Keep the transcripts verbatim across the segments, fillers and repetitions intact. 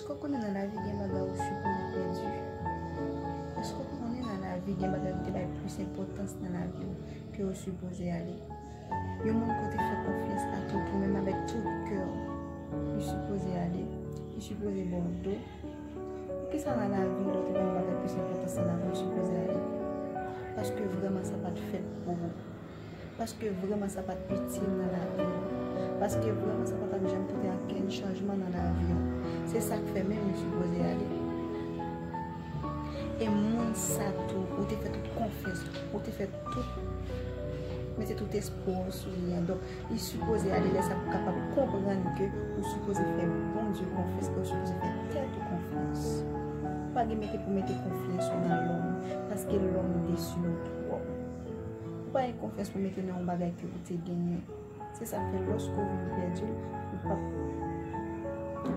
Èske w konnen nan lavi gen bagay ou sipoze pèdi? Èske w konnen nan lavi gen bagay ou te bay plis enpòtans nan lavi w ke ou sipoze ale? Yon moun ke w te fè konfyans a tout ou menm avèk tout kè w, li sipoze ale, li sipoze ba w do. Poukisa nan lavi lè w te bay yon bagay plis enpòtans nan lavi w, li sipoze ale? Paske vrèman sa pa t fèt pou ou. Paske vrèman sa pa t itil nan lavi w. Paske vrèman sa pa t ap janm pote okenn chanjman nan lavi w. Se sa k fè menm li sipoze ale. E moun sa tou, ou te fè tout konfyans, ou te fè tout, mete tout espwa w sou li an. Donk, li sipoze ale lè sa pou kapab konprann ke ou sipoze fè Bondye konfyans, ke ou sipoze fè tèt ou konfyans. Ou pa gen mete pou mete konfyans ou nan lòm, paske lòm desi nou twòp. Ou pa gen konfyans pou mete nan yon bagay ke ou te genyen. Se sa k fè lòske w vin pèdi l, ou p ap,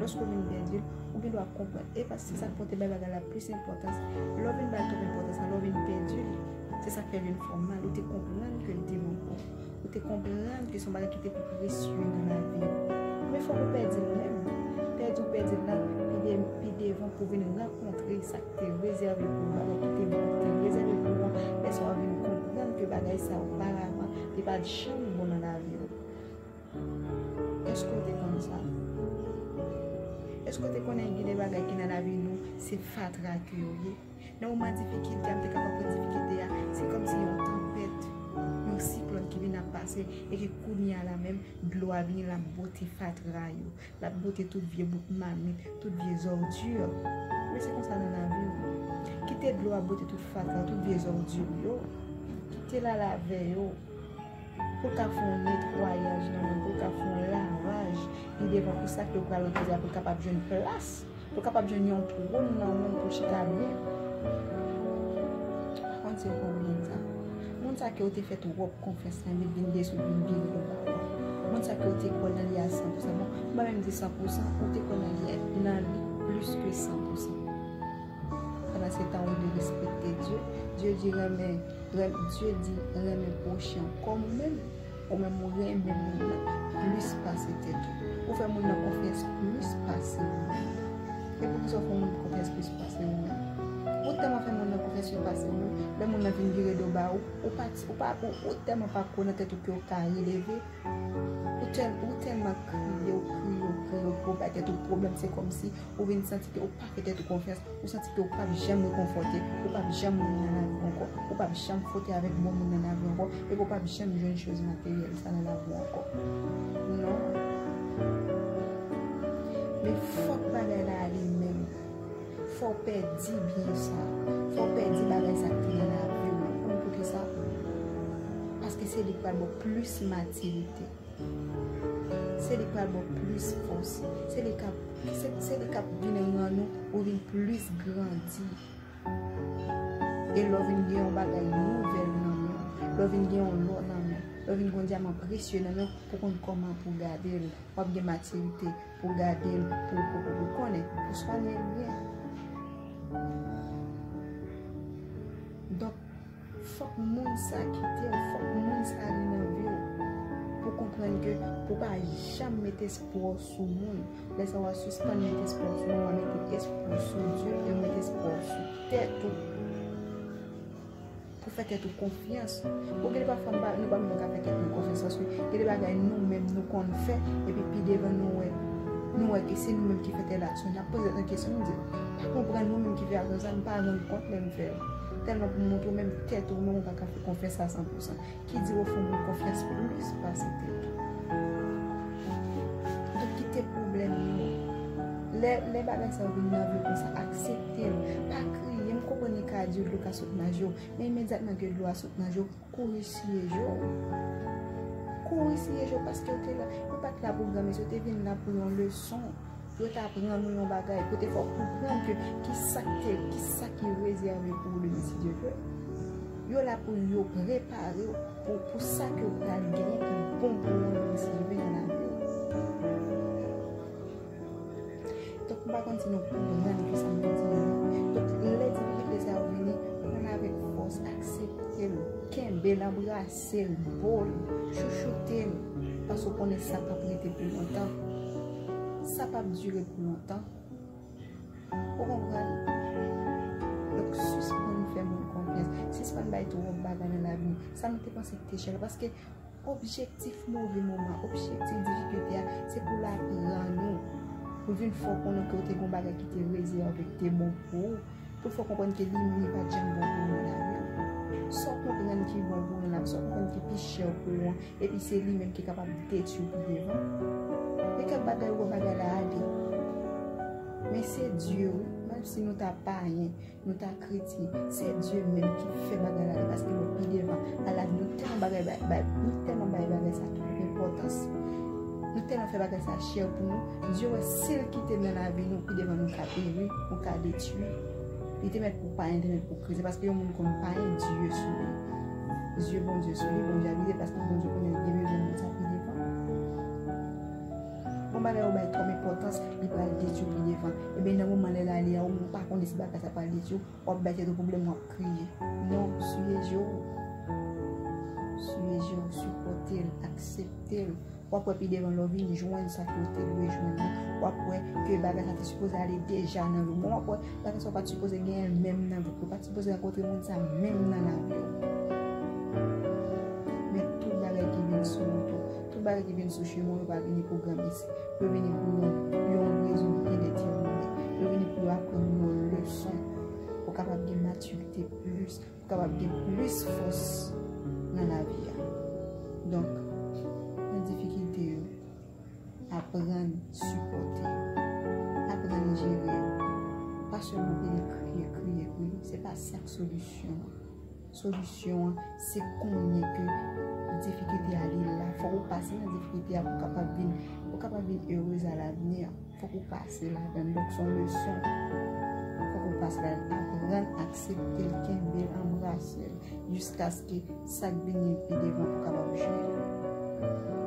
lòske w vin pèdi l, ou gen dwa konprann. E pa se sa k fè w te bay bagay la plis enpòtans. Lè w vin bay l twòp enpòtans la, lè w vin pèdi l, se sa k fè l vin fè w mal. Ou te konprann ke l te bon pou ou. Ou te konprann ke se yon bagay ki te pi presye nan lavi w. Men fòk ou pèdi l menm. Pèdi w pèdi l la, pi de, pi devan pou w vin rankontre sa te rezève pou ou, bagay ki te bon, ki te rezève pou ou an, lè sa w ap vin konprann ke bagay sa oparavan te pa t janm bon nan lavi w. Èske w te konn sa? Èske w te konnen gen de bagay ki nan lavi nou, se fatra ke yo ye? Nan moman difikilte a, m te kapab pran difikilte a, se kòmsi yon tanpèt, yon siklòn ki vin ap pase, e ke kounye a la menm, dlo a vini, l ap bwote fatra yo. L ap bwote tout vye bout mamit, tout vye zòdi. Men se konsa nan lavi w. Kite dlo a bwote tout fatra, tout vye zòdi yo. Kite l al avè yo. Pou l ka fè yon netwayaj nan men w, pou l ka fè yon lavaj pi devan pou sa ke w pral rankontre a, pou l kapab jwenn plas, pou l kapab jwenn yon twòn nan men w pou l chita byen. Pa konn si w konprann sa. Moun sa ke w te fè twòp konfyans lan, epi l vin desi w, vin vire do ba w. Moun sa ke w te kwè nan li a san pou san. Bon, m pa menm di san pou san, ou te kwè nan li, nan li plis ke san pou san. Pandan se tan, ou derespekte Dye. Dye di renmen, renm-, Dye di renmen pwochen w kòm ou menm. Ou menm ou renmen moun nan plis pase tèt ou. Ou fè moun nan konfyans plis pase ou menm. E poukisa w fè moun konfyans plis pase ou menm? Ou tèlman fè moun nan konfyans plis pase ou menm, lè moun nan vin vire do ba ou, ou pa, ou pa, ou, ou tèlman pa kwè nan tèt ou ke w ka releve, ou tèl-, ou tèlman kriye, ou kriye, ou kriye, ou kriye, ou bay tèt ou pwoblèm, se kòmsi ou vin santi ke ou pa fè tèt ou konfyans, ou santi ke ou p ap janm rekonfòte, ou p ap janm ri nan lavi w ankò, ou p ap janm fwote avèk bon moun nan lavi w ankò, epi ou p ap janm jwenn choz materyèl sa nan lavi w ankò. Non. Men fòk bagay la ale menm. Fò w pèdi byen sa. Fò w pèdi bagay sa ki te nan lavi w. Ou konn poukisa? Paske se li k pral ba w plis matirite. Se li k pral ba w plis fòs. Se li k ap, se, se li k ap vin rann ou, ou vin plis grandi. E lè w vin gen yon bagay nouvèl nan men w, lè w vin gen yon lò nan men w, lè w vin gen yon dyaman presye nan men w, pou konn kòman pou gade l, w ap gen matirite pou gade l, pou, pou, pou, pou konnen, pou swanyen l byen. Donk, fòk moun sa kite w, fòk moun sa ale nan vi w, pou konprann ke pou w pa janm met espwa w sou moun. Lè sa w a sispann met espwa w sou moun, w a mete espwa w sou Dye e w met espwa w sou tèt ou. Pou fè tèt ou konfyans. Bon, gen de pafwa, m pa, nou pa menm ka fè tèt nou konfyans, paske gen de bagay nou menm nou konn fè, epi pi devan nou wè, nou wè ke se nou menm ki fè tèl aksyon. N ap poze tèt nou kesyon, nou di, "M pa konprann, mwen menm ki fè aksyon sa, m pa rann kont lè m fè l." Tèlman pou montre w menm tèt ou, ou menm ou pa ka fè konfyans a san pou san. Ki di w fè moun konfyans plis pase tèt ou. Donk, kite pwoblèm yo. Lè, lè bagay sa yo vin nan vi w konsa, aksepte l. Pa kriye, m konprann li ka di w dlo ka sot nan je w, men imedyatman ke dlo a sot nan je w, kouri siye je w. Kouri siye je w paske yo te la, yo pa t la pou granmesi, yo te vin la pou yon leson. Yo t aprann ou yon bagay, pou te fè w konprann ke ki sa k te, ki sa ki rezève pou ou demen si Dye vle. Yo la pou yo prepare w pou, pou sa ke w pral genyen ki bon pou ou demen si Dye vle nan lavi w. Donk, m pa konn si nou konprann ki sa m ap di a non. Donk, lè difikilte sa yo vini, pran l avèk fòs, aksepte l, kenbe l, anbrase l, bo l, chouchoute l, paske w konnen sa p ap rete pou lontan. Sa p ap dire pou lontan. twòp bagay nan lavi nou. Sa nou te panse ki te chè la. Paske objektif move moman, objektif difikilte a, se pou l aprann ou, pou l vin fè w konnen ke w te gen yon bagay ki te rezève, ki te bon pou ou, pou l fè w konprann ke li menm li pa t janm bon pou ou nan lavi w. Sa w konprann ki bon pou ou nan lavi, sa w konprann ki pi chè pou ou an, epi se li menm ki kapab detwi w pi devan. Gen kèk bagay ou wè bagay la ale. Men se Dye, wi, menm si nou ta payen, nou ta kretyen, se Dye menm ki fè bagay la, paske nou pi devan. Ala nou tèlman bagay, bay, bay, nou tèlman bay bagay sa twòp enpòtans. Nou tèlman fè bagay sa chè pou nou. Dye wè si l kite l nan lavi nou, pi devan nou ka peri, nou ka detwi. Li te mèt pou payen, li te mèt pou kretyen, paske yon moun konn payen Dye sou li. Dye Bondye sou li, Bondye abize, paske Bondye konnen li te bezwen moun sa pi devan. Bon bagay ou bay twòp enpòtans, li pral detwi pi devan. Ebyen, nan moman lè l ale a, ou menm ou pa konnen si bagay sa pral detwi w, w ap bay tèt ou pwoblèm, w ap kriye. Non, siye je w. Siye je w, sipòte l, aksepte l. W ap wè pi devan lè w vin jwenn sa ke w te dwe jwenn nan. W ap wè ke bagay sa te sipoze ale deja nan vi w. Men w ap wè bagay sa w pa t sipoze genyen l menm nan vi w. Ou pa t sipoze rankontre moun sa menm nan lavi w. Men tout bagay ki vin sou wout ou, tout bagay ki vin sou chemen w, yo pa vini pou granmesi. Yo vini pou yon, yon rezon byen detèmine. Yo vini pou yo aprann ou yon leson. Pou w kapab gen matirite plis, pou w kapab gen plis fòs nan lavi a. Donk, nan difikilte yo, aprann sipòte. Aprann jere yo. Pa sèlman vini kriye, kriye, kriye. Se pa sa k solisyon an. Solisyon an, se konnen ke difikilte a li la. Fòk ou pase nan difikilte a pou w kapab vin, pou w kapab vin erez alavni. Fòk ou pase ladan l. Donk, se yon leson. Fòk ou pase ladan l. Aprann aksepte l, kenbe l, anbrase l. Jiskaske sa k vini pi devan pou w kapab jere l.